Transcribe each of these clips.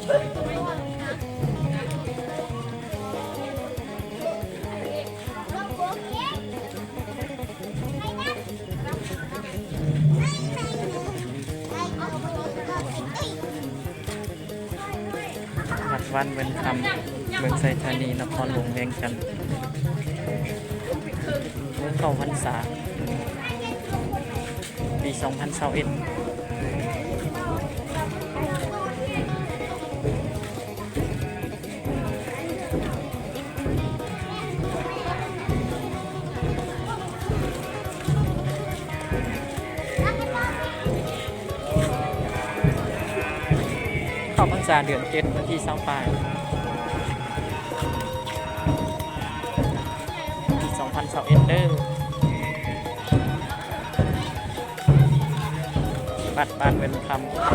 ວັດວັນເວີນຄຳ ເມືອງໄຊທານີ ນະຄອນຫຼວງວຽງຈັນ ເຂົ້າພັນສາ ປີສອງພັນຊາວເອັດ ເຂົ້າພັນສາເດືອນເຈັດ ວັນທີຊາວປາຍ ປີສອງພັນຊາວເອັດເດີ. ວັດບ້ານເວີນຄຳ ຕົວ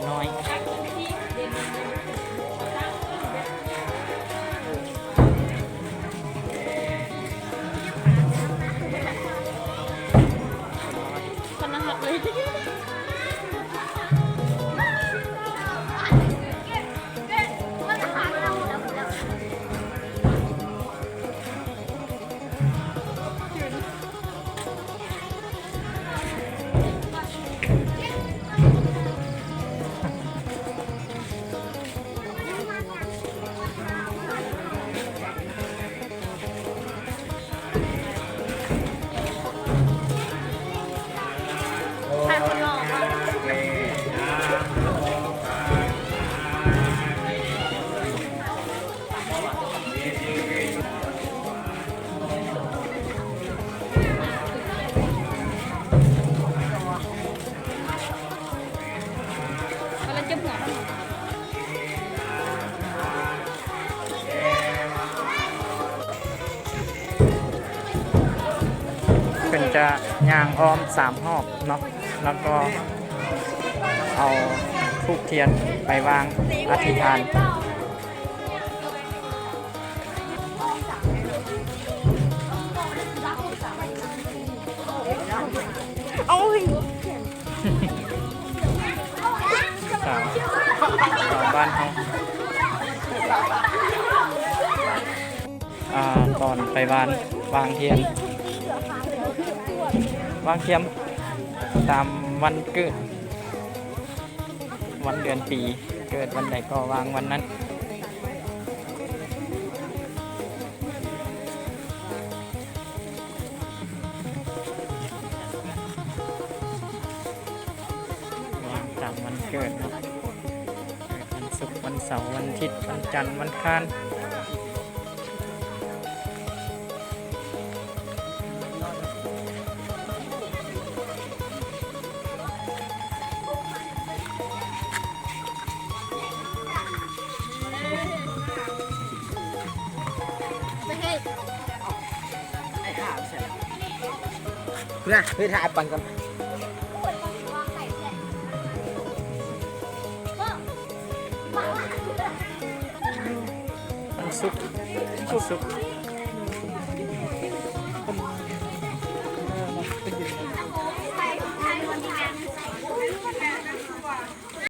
ນ້ອຍ ຄົນໜ້າຮັກເລີຍ. ເພິ່ນຈະຍ່າງອ້ອມສາມຮອບເນາະ ແລ້ວກໍເອົາທູບທຽນໄປວາງອະທິຖານ. ໂອ້ຍ ສາວ ສາວບ້ານເຮົາ ອ່າ ຕອນໄປວານ ວາງທຽນ ວາງທຽນຕາມວັນເກີດ ວັນເດືອນປີ ເກີດວັນໃດກໍວາງວັນນັ້ນ. ວາງຕາມວັນເກີດເນາະ ເກີດວັນສຸກ ວັນເສົາ ວັນທິດ ວັນຈັນ ວັນຄານ. ພຸ້ນນະ ເຮັດໃຫ້ອ້າຍປັ່ນກ່ອນ. ວັນສຸກ ວັນສຸກ.